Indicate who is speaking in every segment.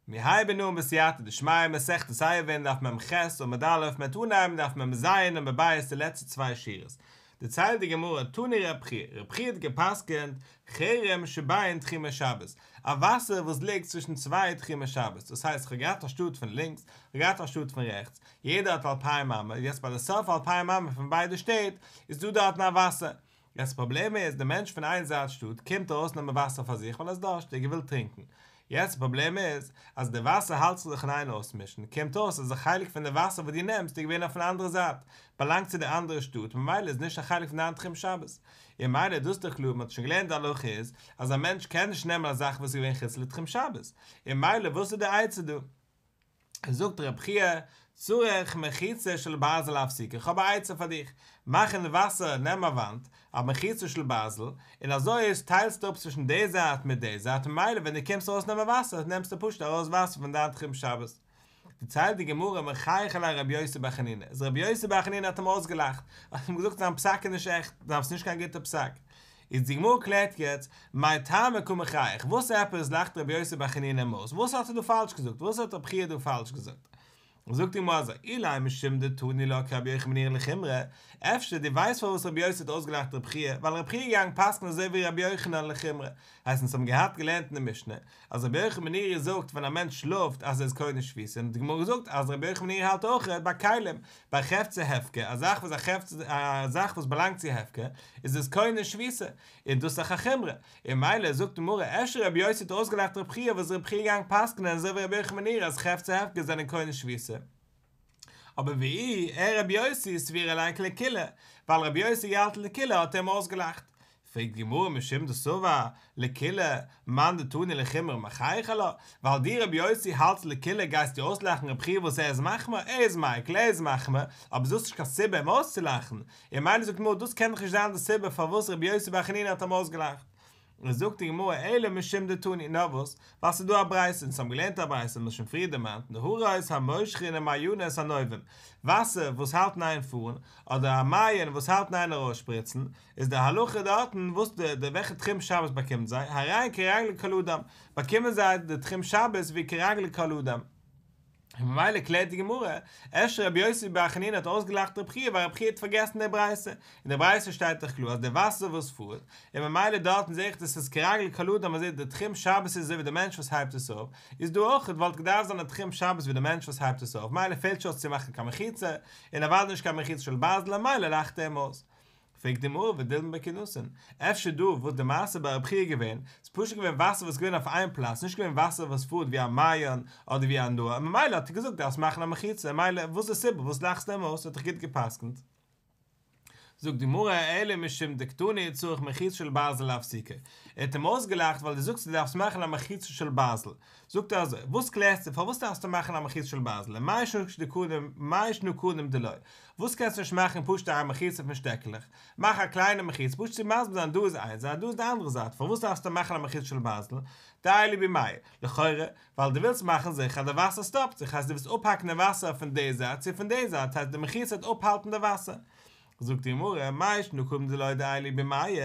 Speaker 1: מיר הייבן אן בסייעתא דשמיא מסכת עירובין דף מ"ח עמוד א', מ'וועט אנהייבן דף מ"ז עמוד ב' די לעצטע צוויי שורות, דערציילט די גמרא תני רב חייא, רב חייא האט גע'פסק'נט חרם שבין תחומי שבת, א וואסער וואס ליגט צווישן צוויי תחומי שבת, דאס הייסט כ'האב געהאט א שטאט פון לינקס, כ'האב געהאט א שטאט פון רעכטס, יעדער האט אלפיים אמה, יעצט ביי די סוף אלפיים אמה פון ביידע שטעט איז דא דארטן א וואסער, יעצט פראבלעם איז די מענטש פון איין זייט שטאט קומט ארויס נעמען וואסער פאר זיך ווייל ער איז דארשטיג ער וויל טרינקן, יעצט די פראבלעם איז אז די וואסער האלט זיך אין איין אויסמישן קומט אויס אז א חלק פון די וואסער וואס דו נעמסט איז געווען אויפן אנדערע זייט באלאנגט צו די אנדערע שטאט ממילא איז נישט א חלק פון דיין תחום שבת און ממילא דאס איז דאך קלאר מען האט שוין געלערנט די הלכה איז אז א מענטש קען נישט נעמען א זאך וואס איז געווען חוץ לתחום שבת און ממילא וואס איז די עצה דא? זאגט רב חייא, צריך מחיצה של ברזל להפסיקה, איך האב א עצה פאר דיך, מאך אין די וואסער, נעם א וואנט, א מחיצה של ברזל, און אזוי איז טיילסטו אפ צווישן די זייט מיט די זייט, ממילא ווען דו קומסט ארויס נעמען וואסער, נעמסטו פשוט ארויס וואסער פון דיין תחום שבת. דערציילט די גמרא מחייך עליה רבי יוסי בר חנינא, איז רבי יוסי בר חנינא האט אים אויסגעלאכט, האט אים געזאגט זיין פסק איז נישט עכט, ס'איז נישט קיין גוטע פסק. איז די גמרא קלערט יעצט, מאי טעמא קא מחייך, וואס עפעס לאכט רבי יוסי בר חנינא אים אויס, וואס האט ער דא פאלש געזאגט, וואס האט רבי חייא דא פאלש געזאגט? זאגט די גמרא אזוי, אילימא משום דתני לה כרבי יוחנן בן נורי לחומרא, אפשר דו ווייסט פארוואס רבי יוסי האט אויסגעלאכט רבי חייא, ווייל רבי חייא איז געגאנגען פסק'ן אזוי ווי רבי יוחנן לחומרא, הייסט אונז האבן געהאט געלערנט אין די משנה, אז רבי יוחנן בן נורי זאגט ווען א מענטש שלאפט אז ער איז קונה שביתה, און האט די גמרא געזאגט אז רבי יוחנן בן נורי האלט אויך ביי כלים, ביי חפצי הפקר, א זאך וואס א חפץ א זאך וואס באלאנגט צו הפקר, איז עס קונה שביתה, און דאס איז דאך א חומרא, און ממילא זאגט די גמרא אפשר רבי יוסי האט אויסגעלאכט רבי חייא וואס רבי חייא געגאנגען פסק'נען אזוי ווי רבי יוחנן בן נורי אז חפצי הפקר זענען קונה שביתה. אבער ואיהו ער רבי יוסי סבירא ליה לקולא, ווייל רבי יוסי געהאלטן לקולא האט ער אים אויסגעלאכט. פרעגט די גמרא משום דסבר לקולא מאן דתני לחומרא מחייך עלה, ווייל דו רבי יוסי האלטסט לקולא גייסטו אויסלאכן רבי חייא וואס ער איז מחמיר, ער איז מיקל ער איז מחמיר, אבער דאס איז נישט קיין סיבה אים אויסצולאכן, און ממילא זאגט די גמרא דאס קען דאך נישט זיין די סיבה פארוואס רבי יוסי בר חנינא האט אים אויסגעלאכט. און זאגט די גמרא אלא משום דתני, נאר וואס, ווייל ס'איז דא א ברייתא, אונז האבן געלערנט א ברייתא, מ'האט שוין פריער דערמאנט, נהרות המושכין ומעיינות הנובעין, וואסער וואס האלט אין איין פארן, אדער א מעיין וואס האלט אין איין ארויסשפריצן, איז די הלכה דארטן, וואס די די וועלכע תחום שבת באקומט זיי, הרי הן כרגלי כל אדם, באקומען זיי די תחום שבת ווי כרגלי כל אדם. און ממילא קלערט די גמרא, אפשר רבי יוסי בר חנינא האט אויסגעלאכט רבי חייא ווייל רבי חייא האט פארגעסן די ברייתא, אין די ברייתא שטייט דאך קלאר אז די וואסער וואס פארט, און ממילא דארטן זעה איך דאס איז כרגלי כל אדם אזוי די תחום שבת איז אזוי ווי די מענטש וואס הייבט עס אויף, איז דא אויך וואלט געדארפט זיין א תחום שבת ווי די מענטש וואס הייבט עס אויף, ממילא פעלט נישט אויס צו מאכן קיין מחיצה, און אוודאי נישט קיין מחיצה של ברזל און ממילא לאכט ער אים אויס. פרעגט די גמרא ודילמא בקינתין, אפשר דא וואס די מעשה ביי רב חייא געווען, ס'איז פשוט געווען וואסער וואס איז געווען אויף איין פלאץ, נישט געווען וואסער וואס פארט ווי א מעיין אדער ווי א נהר, ממילא האט ער געזאגט דארפסט מאכן א מחיצה, ממילא וואס איז די סיבה וואס לאכסטו אים אויס, ער האט דאך גוט גע'פסק'נט. זאגט די גמרא אלא משום דקתני צריך מחיצה של ברזל להפסיקה, ער האט אים אויסגעלאכט ווייל דו זאגסט דו דארפסט מאכן א מחיצה של ברזל, זאגט ער אזוי, וואס קלערסטו פארוואס דארפסטו מאכן א מחיצה של ברזל, מאי שנא מאי שנא קנים דלא, וואס קענסטו נישט מאכן פשוט א מחיצה פון שטעקעלעך, מאך א קליינע מחיצה פשוט צו מסביר זיין דא איז איין זייט דא איז די אנדערע זייט, פארוואס דארפסטו מאכן א מחיצה של ברזל, דעיילי בהו מיא, לכאורה ווייל דו ווילסט מאכן זיכער אז די וואסער סטאפט זיך, הייסט דו ווילסט אפהאקן די וואסער פון די זייט צו פון די זייט, הייסט די מחיצה וועט אפהאלטן די וואסער. זאגט די גמרא, מאי שנא קנים דלא דעיילי בהו מיא,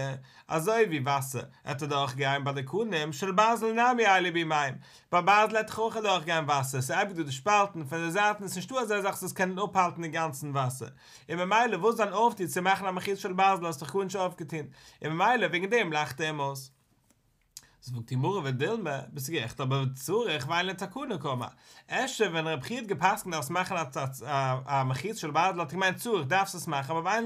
Speaker 1: אזוי ווי וואסער עט אדורך גיין ביי די קנים, של ברזל נמי עיילי בהו מים, ביי ברזל עט דאך אויך אדורך גיין וואסער, ס'איז אייביג דא די שפאלטן פון די זייטן, ס'איז נישטא אזא זאך ס'זאל קענען אפהאלטן אינגאנצן וואסער, און ממילא וואס איז דיין אויפטו צו מאכן א מחיצה של ברזל האסט דאך גארנישט אויפגעטון, און ממילא וועגן דעם לאכט ער אים אויס. זאגט די גמרא ודילמא, ביסט גערעכט אבער צריך ואין לתקנה קאמר, אפשר ווען רב חייא האט געפסקנט דארפסט מאכן א מחיצה של ברזל האט ער געמיינט צריך דארפסט עס מאכן אבער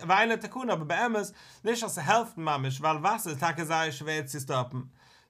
Speaker 1: ואין לתקנה אבער באמת נישט אז ס'העלפט ממש ווייל וואסער איז טאקע זייער שווער צו סטאפן.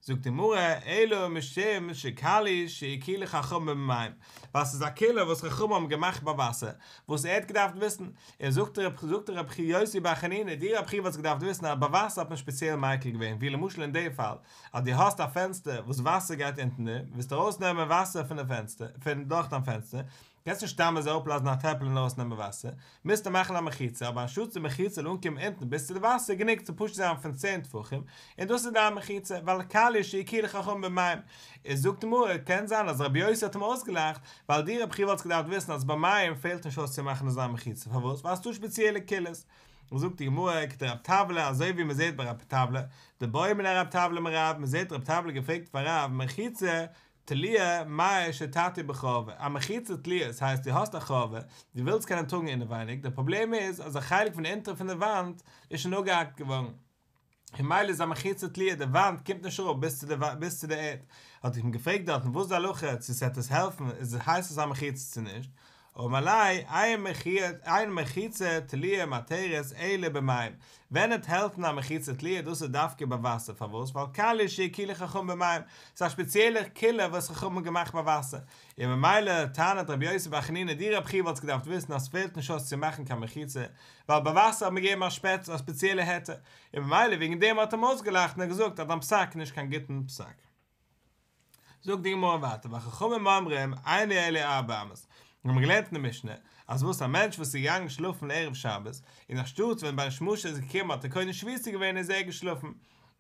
Speaker 1: זאגט די גמרא אלא משום שקל הוא שהקילו חכמים במים, ווייל ס'איז א קולא וואס חכמים האבן געמאכט ביי וואסער, וואס ער האט געדארפט וויסן, און זאגט זאגט רבי יוסי בר חנינא, דו רב חייא וואלסט געדארפט וויסן אז ביי וואסער האט מען שפעציעל מיקל געווען, ווי למשל אין די פאל, אז דו האסט א פענסטער וואס וואסער גייט אונטן דעם, ווילסט ארויס נעמען וואסער פון די פענסטער, פון דורך דיין פענסטער, קענסט נישט סתם אזוי אראפלאזן א טעפל און ארויס נעמען וואסער, מוזטו מאכן א מחיצה, אבער אנשטאטס די מחיצה זאל אנקומען אונטן ביז צו די וואסער, גענוג צו פשוט זיין פון צען טפחים, און דאס איז דיין מחיצה, ווייל קל הוא שהקילו חכמים במים. איז זאגט די גמרא, קען זיין אז רבי יוסי האט אים אויסגעלאכט, ווייל דו רב חייא וואלסט געדארפט וויסן אז ביי מים פעלט נישט אויס צו מאכן אזא מחיצה, פארוואס? ווייל ס'דא שפעציעלע קולות. זאגט די גמרא, כדרב טבלא, אזוי ווי מ'זעט ביי רב טבלא, דבעו מיניה רב טבלא מרב, מ'זעט רב טבלא געפרעגט פאר רב, מחיצה. תלויה מעה שתטה בחורבה, א מחיצה תלויה, ס'הייסט דו האסט א חורבה, דו ווילסט קענען טראגן אינעווייניג, דער פראבלעם איז אז א חלק פון די אונטערן פון די וואנט איז שוין אפגעהאקט געווארן, און ממילא איז א מחיצה תלויה, די וואנט קומט נישט אראפ ביז צו די ביז צו די ערד, האט איך אים געפרעגט דארטן וואס איז די הלכה צו ס'עט עס העלפן איז הייסט עס א מחיצה צו נישט, אמר ליה אין מחיצה תלויה מתרת אלא במים, ווען עט העלפן א מחיצה תלויה דאס איז דווקא ביי וואסער פארוואס ווייל קל הוא שהקילו חכמים במים ס'איז א שפעציעלע קולא וואס חכמים האבן געמאכט ביי וואסער און ממילא טענה'ט רבי יוסי בר חנינא דו רבי חייא וואלטסט געדארפט וויסן אז ס'פעלט נישט אויס צו מאכן קיין מחיצה ווייל ביי וואסער האט מען געגעבן א ספעציעלע היתר און ממילא וועגן דעם האט ער אים אויסגעלאכט און געזאגט אז דיין פסק איז נישט קיין גוטן פסק. זאגט די גמרא ווייטער וחכמים אומרים אינו אלא ארבע אמות, מיר האבן געלערנט אין די משנה אז וואס א מענטש וואס איז געגאנגען שלאפן ערב שבת, און אנשטאטס ווען בין השמשות איז געקומען האט ער קודם שביתה געווען איז ער געשלאפן,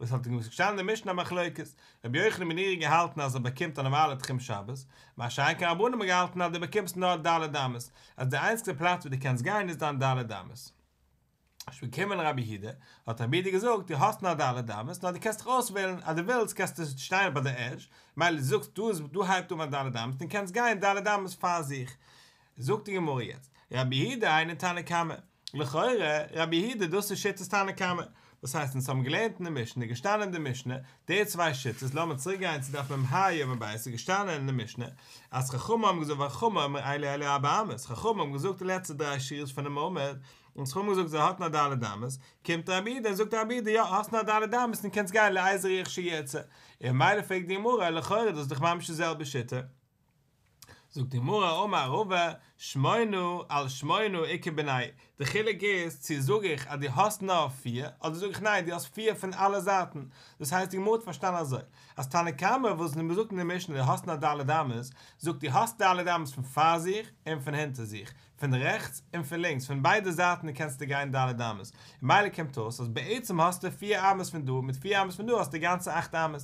Speaker 1: וואס האט געשטאנען אין די משנה א מחלוקת, רבי יוחנן בן נורי געהאלטן אז ער באקומט א נארמאלע תחום שבת, מה שאין כן רבנן האבן געהאלטן אז דו באקומסט נאר ד' אמות, אז די איינציגסטע פלאץ וואו דו קענסט גיין איז דיין ד' אמות. איז געקומען רבי יהודה, האט רבי יהודה געזאגט, דו האסט נאר ד' אמות, נאר דו קענסט דיך אויסוועלן, אז דו ווילסט קענסטו שטיין ביי די עדזש, מילא דו זאגסט דא איז דא הייבט אן מיין ד' אמות, און קענסט גיין ד' אמות פאר זיך. זאגט די גמרא יעצט, רבי יהודה היינו תנא קמא, לכאורה רבי יהודה דאס איז שיטת תנא קמא, וואס הייסט אונז האבן געלערנט אין די משנה, געשטאנען אין די משנה, די צוויי שיטות, לאמיר צוריק גיין צו דף מ"ה עמוד ב', ס'איז געשטאנען אין די משנה, אז חכמים האבן געזאגט וחכמים אומרים אינו אלא ארבע אמות, חכמים האבן געזאגט די לעצטע דריי שורות פונעם עמוד, און חכמים האבן געזאגט זי האט נאר ד' אמות, קומט רבי יהודה און זאגט רבי יהודה יא האסט נאר ד' אמות און קענסט גיין לאיזה רוח שירצה, און ממילא פרעגט די גמרא לכאורה דאס איז דאך ממש די זעלבע שיטה. זאגט די גמרא אמר רבא שמונה על שמונה איכא בינייהו, די חילוק איז צו זאג איך אז דו האסט נאר פיר, אדער זאג איך ניין דו האסט פיר פון אלע זייטן, דאס הייסט די גמרא האט פארשטאנען אזוי, אז תנא קמא וואס מען זאגט אין די משנה דו האסט נאר ד' אמות, זאגט דו האסט ד' אמות פון פאר זיך און פון הינטער זיך, פון רעכטס און פון לינקס, פון ביידע זייטן קענסטו גיין ד' אמות, און ממילא קומט אויס אז בעצם האסטו פיר אמות פון דא מיט פיר אמות פון דא האסטו גאנצע אכט אמות.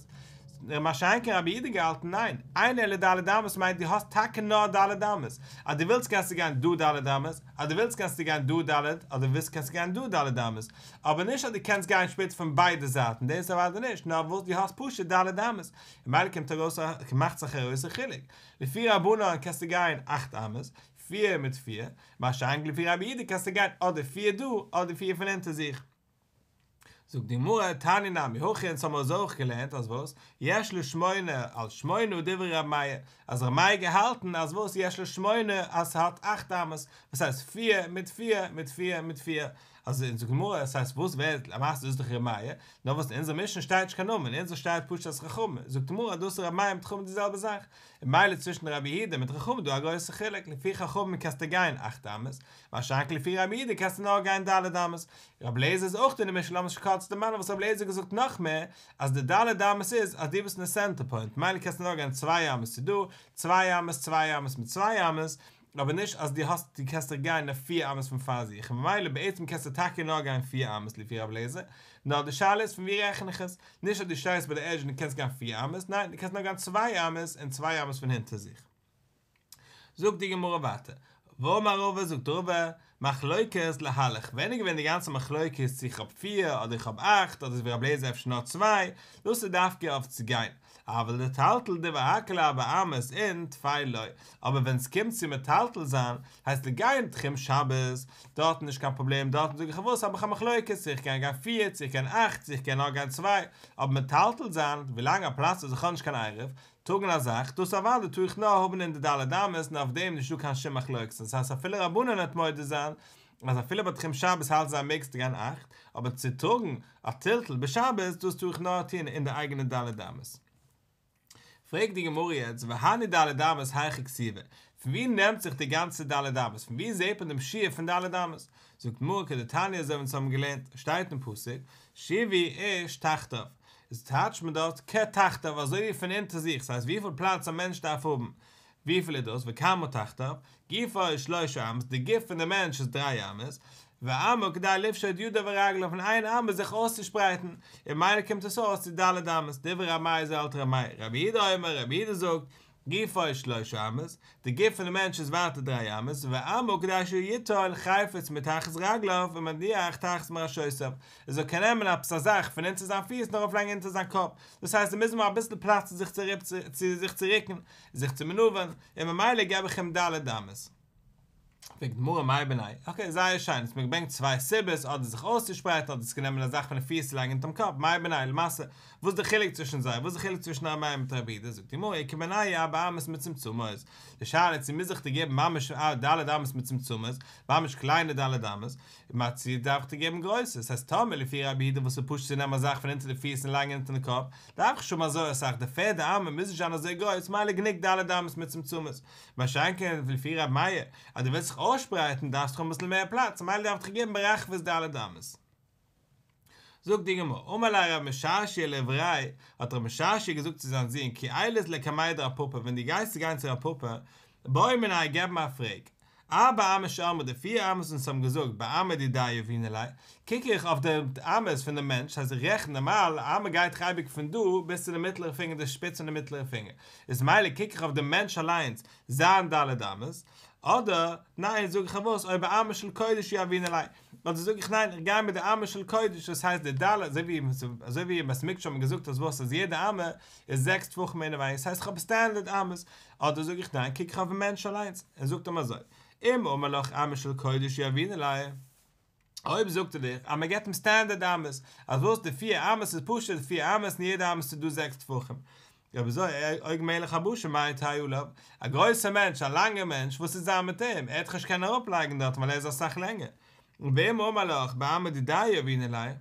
Speaker 1: מה שאין כן רבי יהודה געהאלטן ניין, אינו אלא ד' אמות מיינט דו האסט טאקע נאר ד' אמות, אז דו ווילסט קענסטו גיין דא ד' אמות, אז דו ווילסט קענסטו גיין דא ד', אז דו ווילסט קענסטו גיין דא ד' אמות, אבער נישט אז דו קענסט גיין שפעטער פון ביידע זייטן, דאס אוודאי נישט, נאר וואס דו האסט פשוט ד' אמות, און ממילא קומט ארויס א מאכט זיך א גרויסע חילוק, לפי רבנן קענסטו גיין אכט אמות, פיר מיט פיר, מה שאין כן לפי רבי יהודה קענסטו גיין אדער פיר דא אדער פיר פון אונטער זיך. זאגט די גמרא, תניא נמי הכי אונז האמיר אזוי אויך געלערנט אז וואס, יש לו שמונה על שמונה דברי רבי מאיר, אז רבי מאיר געהאלטן אז וואס יש לו שמונה אז ס'האט אכט אמות, וואס הייסט פיר מיט פיר מיט פיר מיט פיר, אזוי זאגט די גמרא, עס הייסט וואס ווערט למעשה דאס איז דאך ר' מאיר, נאר וואס אין אונזער משנה שטייט נישט קיין נאמען, אין אונזער שטייט פשוט אז חכמים, זאגט די גמרא דאס איז ר' מאיר מיט חכמים די זעלבע זאך, און ממילא צווישן רבי יהודה מיט חכמים איז דא א גרויסע חילוק, לפי חכמים קענסטו גיין אכט אמות, מה שאין כן לפי רבי יהודה קענסטו נאר גיין ד' אמות, רבי אליעזר איז אויך אין די משנה, לאמיר זיך קורץ דערמאנען וואס רבי אליעזר האט געזאגט נאך מער, אז די ד' אמות איז אז דו ביסט אין די סענטער פוינט, ממילא קענסטו נאר גיין צוויי אמות צו דא, צוויי אמות, צוויי אמות מיט צוויי אמות, אבער נישט אז דו האסט דו קענסט דיך גיין נאר פיר אמות פון פאר זיך און ממילא בעצם קענסטו טאקע נאר גיין פיר אמות לפי רבי אליעזר, נאר די שאלה איז פון ווי רעכן איך עס, נישט אז דו שטייסט ביי די עדזש און דו קענסט גיין פיר אמות, ניין דו קענסט נאר גיין צוויי אמות און צוויי אמות פון הונטער זיך. זאגט די גמרא ווייטער, ואמר רבא זאגט רבא, מחלוקת להלך, ווען איז געווען די גאנצע מחלוקת צו איך האב פיר אדער איך האב אכט אדער ווי רבי אליעזר אפשר נאר צוויי, דאס איז דווקא אויף צו גיין, אבל לטלטל דברי הכל ארבע אמות אין טפי לא, אבער ווען סקומט צו מטלטל זיין, הייסט גיין תחום שבת, דארטן נישט קיין פראבלעם, דארטן זאג איך וואס האב איך א מחלוקת צו איך קען גיין פיר צו איך קען אכט צו איך קען נאר גיין צוויי, אבער מטלטל זיין, ווילאנג א פלאץ וואס איך האב נישט קיין עירוב, טראגן א זאך, דאס אוודאי טאר איך נאר האבן אין די ד' אמות און אויף דעם נישטא קיין שום מחלוקת, דאס הייסט אפילו רבנן וועט מודה זיין אז אפילו ביי תחום שבת האלטן זיי מעגסטו גיין אכט, אבער צו טראגן א טלטול בשבת דאס טאר איך נאר טון אין די אייגענע ד' אמות. פרעגט די גמרא יעצט והני ד' אמות היכא כתיבי, פון ווי נעמט זיך די גאנצע ד' אמות, פון ווי זעט מען דעם שיעור פון ד' אמות? זאגט די גמרא כדתניא אזוי ווי אונז האבן געלערנט, שטייט אין פסוק, שובו איש תחתיו, איז טייטשט מען דארט כתחתיו אזוי ווי פון אונטער זיך, ס'הייסט וויפיל פלאץ א מענטש דארף האבן, וויפיל איז דאס, וכמה תחתיו, גופו שלשה אמות, די גוף פון די מענטש איז דריי אמות, ואמה כדי לפשוט ידיו ורגליו און איין אמה זיך אויסצושפרייטן, און ממילא קומט עס אויס צו ד' אמות, דברי ר' מאיר אזוי האלט ר' מאיר, רבי יהודה אומר, רבי יהודה זאגט, גופו שלושה אמות, די גוף פון די מענטש איז ווייטער דריי אמות, ואמה כדי שיטול חפץ מתחת רגליו ומניח תחת מראשותיו, ער זאל קענען נעמען עפעס א זאך פון אונטער זיין פיס און ארויף לייגן אונטער זיין קאפ, דאס הייסט ער מוז האבן אביסל פלאץ צו זיך צו זיך צו רוקן, זיך צו מענאווערן, און ממילא געב איך אים ד' אמות. פרעגט די גמרא מאי בינייהו, אקעי זייער שיין, האסט מיר געברענגט צוויי סיבות, אדער זיך אויסצושפרייטן אדער צו נעמען א זאך פון די פיס צו לייגן אונטערן קאפ, מאי בינייהו למעשה, וואס איז די חילוק צווישן זיי, וואס איז די חילוק צווישן ר' מאיר מיט רבי יהודה, זאגט די גמרא איכא בינייהו ארבע אמות מצומצמות, די שאלה איז צו מוז איך דיר געבן ממש ד' אמות מצומצמות, ממש קליינע ד' אמות, צו דארף איך דיר געבן גרויסע, ס'הייסט טאמער לפי רבי יהודה וואס איז פשוט צו נעמען א זאך פון אונטער די פיס און לייגן אונטערן קאפ, דארף איך נישט האבן אזוי אסאך, די פערדע אמה מוז נישט זיין אזוי גרויס, מילא גענוג ד' אמות מצומצמות. מה שאין כן לפי ר' מאיר, אז דו ווילסט זיך אויסשפרייטן דארפסטו האבן אביסל מער פלאץ, מילא דארף איך דיר געבן ברחבות ד' אמות. זאגט די גמרא, אמר ליה רב משרשיא לבריה, האט רב משרשיא געזאגט צו זיין זון, כי עיילת לקמיה דרב פפא, ווען דו גייסט צו גיין צו רב פפא, בעי מיניה געב אים א פרעג, ארבע אמות שאמרו די פיר אמות וואס האבן געזאגט באמה דידיה יהבינן ליה, קוק איך אויף די אמות פון די מענטש, אז איך רעכן נארמאל, א אמה גייט דאך אייביג פון דא ביז צו די מיטלערע פינגער די שפיץ פון די מיטלערע פינגער, איז מילא קוק איך אויף די מענטש אליינס זיין ד' אמות, אדער ניין זאג איך וואס או באמה של קודש יהבינן ליה, אדער זאג איך ניין איך גיי מיט די אמה של קודש דאס הייסט די ד' אזוי ווי אזוי ווי אין בית המקדש האט מען געזאגט אז וואס אז יעדע אמה איז זעקס טפחים אינעווייניג דאס הייסט איך האב סטענדערד אמות, אדער זאג איך ניין קוק איך אויפן מענטש אליינס און זאגט אים אזוי אם אמר לך אמה של קודש יהבינן ליה. אויב זאגט ער דיך אז מען געבט אים סטענדערד אמות, אז וואס די פיר אמות איז פשוט פיר אמות און יעדע אמה איז דא זעקס טפחים. אויב אזוי עוג מלך הבשן מאי תהא עליו, א גרויסער מענטש, א לאנגער מענטש, וואס וועט זיין מיט אים? ער וועט דאך נישט קענען אראפלייגן דארטן ווייל ער איז אסאך לענגער. ואם אמר לך באמה דידיה יהבינן ליה.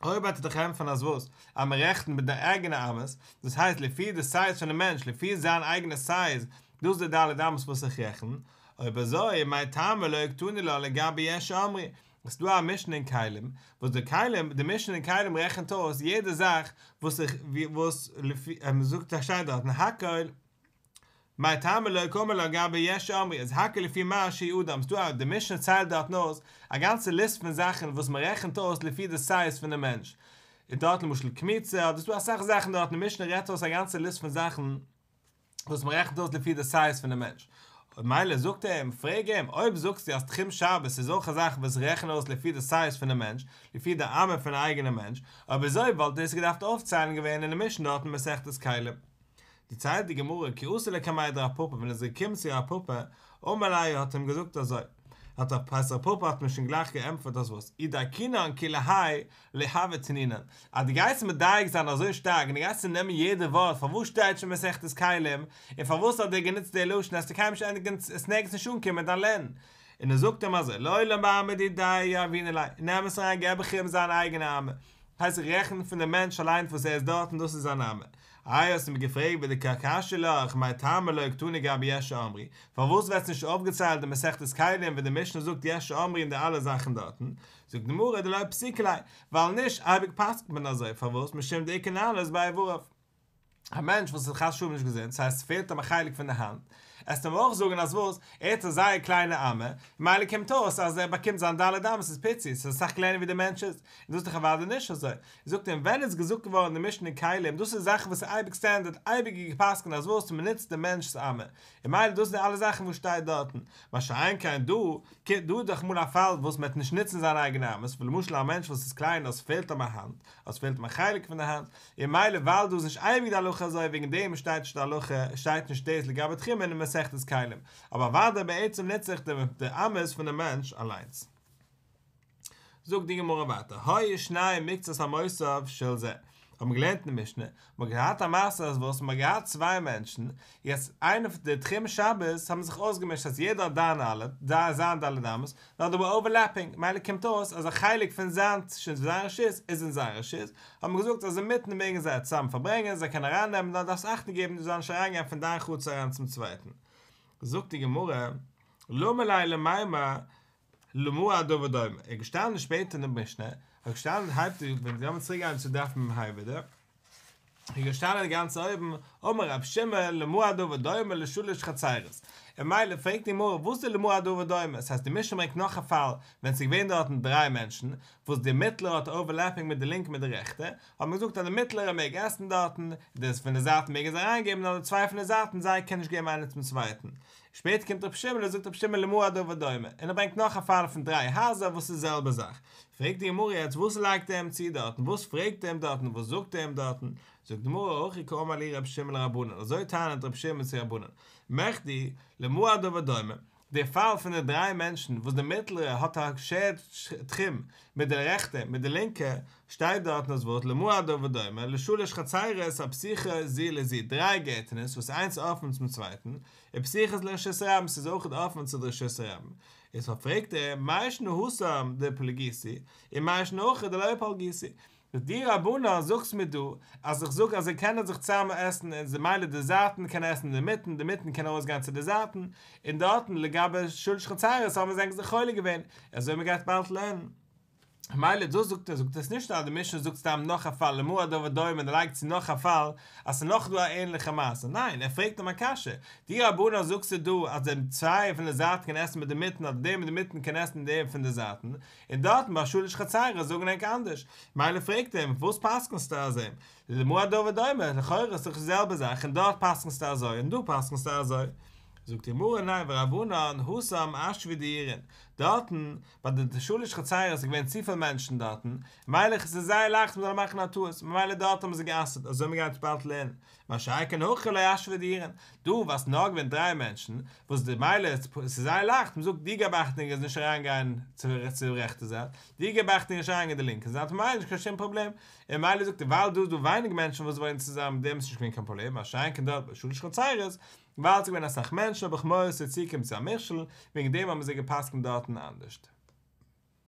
Speaker 1: אויב וועט ער דיך ענטפערן אז וואס? אז מען רעכנט מיט די אייגענע אמות, דאס הייסט לפי די סייז פונעם מענטש, לפי זיין אייגענע סייז, דאס איז די ד' אמות וואס איך רעכן, אויב אזוי מאי טעמא לא קתני לה לגבי יש אומרו, עס איז דא א משנה אין כלים, וואס די כלים, די משנה אין כלים רעכנט אויס יעדע זאך וואס איך, וואס לפי, מען זאגט א שטייט דארטן הכל, מאי טעמא לא קאמר לה לגבי יש אומרו איז הכל לפי מה שהוא אדם ס'דא א די משנה ציילט דארטן אויס א גאנצע ליסט פון זאכן וואס מ'רעכנט אויס לפי די סייז פון די מענטש איז דארט למשל קמיצה אדער ס'דא אסאך זאכן דארט די משנה רעדט אויס א גאנצע ליסט פון זאכן וואס מ'רעכנט אויס לפי די סייז פון די מענטש מילא זאגט ער אים פרעג אים אויב זאגסטו אז תחום שבת איז אויך א זאך וואס רעכנט אויס לפי די סייז פון די מענטש לפי די אמה פון די אייגענע מענטש אויב אזוי וואלט דאס געדארפט אויפציילן געווען אין די משנה דארט אין מסכת כלים. דערציילט די גמרא כי אתא לקמיה דרב פפא ווען ער איז געקומען צו רב פפא, אמר ליה האט ער אים געזאגט אזוי, האט רב פסח רב פפא האט אים שוין גלייך געענטפערט אז וואס, אי דייקינן כולי האי לא הוה תנינן, אז דו גייסט מדייק זיין אזוי שטארק און דו גייסט צונעמען יעדע ווארט פארוואס שטייט שוין מסכת כלים און פארוואס האט דער גענוצט די לשון וועסטו קיינמאל נישט ענדיגן עס נערגעץ נישט אנקומען אין דיין לערנען, און ער זאגט אים אזוי לעולם באמה דידיה יהבינן ליה, אין אמת אריין געב איך אים זיין אייגענע אמה, הייסט איך רעכן פון די מענטש אליינס וואס ער איז דארט און דאס איז זיין אמה. איי האסט מיר געפרעגט ודקא קשיא לך מאי טעמא לא קתני גבי יש אומרו, פארוואס ווערט נישט אויפגעציילט די מסכת כלים ווען די משנה זאגט יש אומרו און די אלע זאכן דארטן, זאגט די גמרא דלא פסיקא ליה, ווייל נישט אייביג פסק'נט מען אזוי, פארוואס משום דאיכא נעלות באיבריו. א מענטש וואס איז חס ושלום נישט געזונט, ס'הייסט ס'פעלט אים א חלק פון די האנט, עסט אים אויך זאגן אז וואס, ער האט א זייער קליינע אמה, ממילא קומט אויס אז ער באקומט זיין ד' אמות איז פיצי, ס'איז אסאך קלענער ווי די מענטש איז, און דאס איז דאך אוודאי נישט אזוי. זאגט אים, ווען איז געזאגט געווארן די משנה אין כלים, דאס איז זאכן וואס איז אייביג סטענדערט, אייביג געפסקנט אז וואס, מ'נוצט די מענטש'ס אמה, און ממילא דאס זענען אלע זאכן וואס שטייט דארטן, מה שאין כן דא, דא איז דאך אמאל א פאל וואס מ'וועט נישט נוצן זיין אייגענע אמות, ווי למשל א מענטש וואס איז קליין אז ס'פעלט אים א האנט, אז ס'פעלט אים א חלק פון די האנט, און ממילא ווייל דא איז נישט אייביג די הלכה אזוי וועגן דעם שטייט נישט די הלכה, שטייט נישט דאס לגבי תחומין אין מסכת כלים, אבער אוודאי בעצם נוץ איך די אמות פון די מענטש אליינס. זאגט די גמרא ווייטער, היו שניים מקצת אמותיו של זה, האט מען געלערנט אין די משנה, מען האט געהאט א מעשה אז וואס, מען האט געהאט צוויי מענטשן, יעצט איינער פון די תחום שבת האבן זיך אויסגעמישט אז יעדער האט דיין אלע, זיין ד' אמות, נאר דעי ווער אווערלעפינג, מילא קומט אויס אז א חלק פון זיין זיין רשות איז אין זיין רשות, האט מען געזאגט אז אינמיטן מעגן זיי צוזאמען פארברענגען, זיי קענען ארייננעמען, נאר דארפסט אכטונג געבן דו זאל נישט אריינגיין פון דיין חצר אריין צום צווייטן. זאגט די גמרא, למה ליה למימר למה הדבר דומה, ער איז געשטאנען שפעטער אין די משנה, ער איז געשטאנען הייבט ווען לאמיר צוריק גיין צו דף מ"ה ווידער. איז געשטאנען גאנץ אויבן, אמר רב שמעון למה הדבר דומה לשלש חצירות, און ממילא פרעגט די גמרא וואס איז למה הדבר דומה, ס'הייסט די משנה ברענגט נאך א פאל ווען ס'איז געווען דארטן דריי מענטשן, וואס די מיטלערע האט אווערלעפינג מיט די לינקע מיט די רעכטע, האט מען געזאגט אז די מיטלערע מעג עסן דארטן, די פון די זייטן מעגן זיי אריינגעבן נאר די צוויי פון די זייטן זיי קענען נישט געבן איינער צום צווייטן. שפעטער קומט רבי שמעון און זאגט רבי שמעון למה הדבר דומה, און ער ברענגט נאך א פאל פון דריי הייזער וואס איז די זעלבע זאך. פרעגט די גמרא יעצט וואס לייגט ער אים צו דארטן, וואס פרעגט ער אים דארטן, וואס זאגט ער אים דארטן, זאגט די גמרא הכי קאמר להו רבי שמעון לרבנן, אזוי טענה'ט רבי שמעון צו רבנן, מכדי למה הדבר דומה, די פאל פון די דריי מענטשן וואס די מיטלערע האט א שעירד תחום מיט די רעכטע מיט די לינקע, שטייט דארטן דאס ווארט למה הדבר דומה לשלש חצירות הפתוחות זו לזו, דריי גערטענעס וואס איינס אפען צום צווייטן, ופתוחות לרשות הרבים ס'איז אויכעט אפען צו די רשות הרבים, איז פרעגט ער מאי שנא התם דפליגיתו ומאי שנא הכא דלא פלגיתו, דו רבנן זאגסט מיר דא אז איך זאג אז זיי קענען זיך צוזאמען עסן און ממילא די זייטן קענען עסן אינמיטן די מיטן קען ארויס גיין צו די זייטן און דארטן לגבי שלש חצירות האבן זיי זיך חולק געווען אזוי מען גייט באלד לערנען ממילא דאס זאגט ער זאגט עס נישט אז די משנה זאגט סתם נאך א פאל למה הדבר דומה און ער לייגט צו נאך א פאל אז ס'איז נאך דא א ענליכע מעשה ניין ער פרעגט אים א קשיא דו רבנן זאגסטו דא אז די צוויי פון די זייטן קען עסן מיט די מיטן אדער דער מיט די מיטן קען עסן דעם פון די זייטן און דארטן ביי שלש חצירות זאגן ענק אנדערש, מילא פרעגט ער אים, וואס פסק'נסטו אז אים? למה הדבר דומה, לכאורה איז דאך די זעלבע זאך און דארט פסק'נסטו אזוי און דא פסק'נסטו אזוי. זאגט די גמרא ניין ורבנן התם אשוו דיורין, דארטן ביי די שלש חצירות איז געווען צופיל מענטשן דארטן, מילא עס איז זייער לייכט מ'זאל מאכן א טעות, ממילא דארט האבן זיי גע'אסר'ט, אזוי מ'גייט באלד לערנען. מה שאין כן הכא לא אשוו דיורין, דא וואס נאר געווען דריי מענטשן, וואס די מילא עס איז זייער לייכט, מען זאגט דו געב אכטונג אז נישט אריין גיין צו די רעכטע זייט, דו געב אכטונג נישט אריין גיין די לינקע זייט, ממילא נישט קיין שום פראבלעם, און מילא זאגט ער ווייל דא איז דא ווייניג מענטשן וואס וואוינען צוזאמען דעם איז נישט געווען קיין פראבלעם, מה שאין כן דארט ביי שלש חצירות, ווייל עס איז געווען אסאך מענטשן האב איך מורא ס'וועט צוקומען צו א מכשול, וועגן דעם האבן זיי גע'פסק'נט דארטן אנדערשט.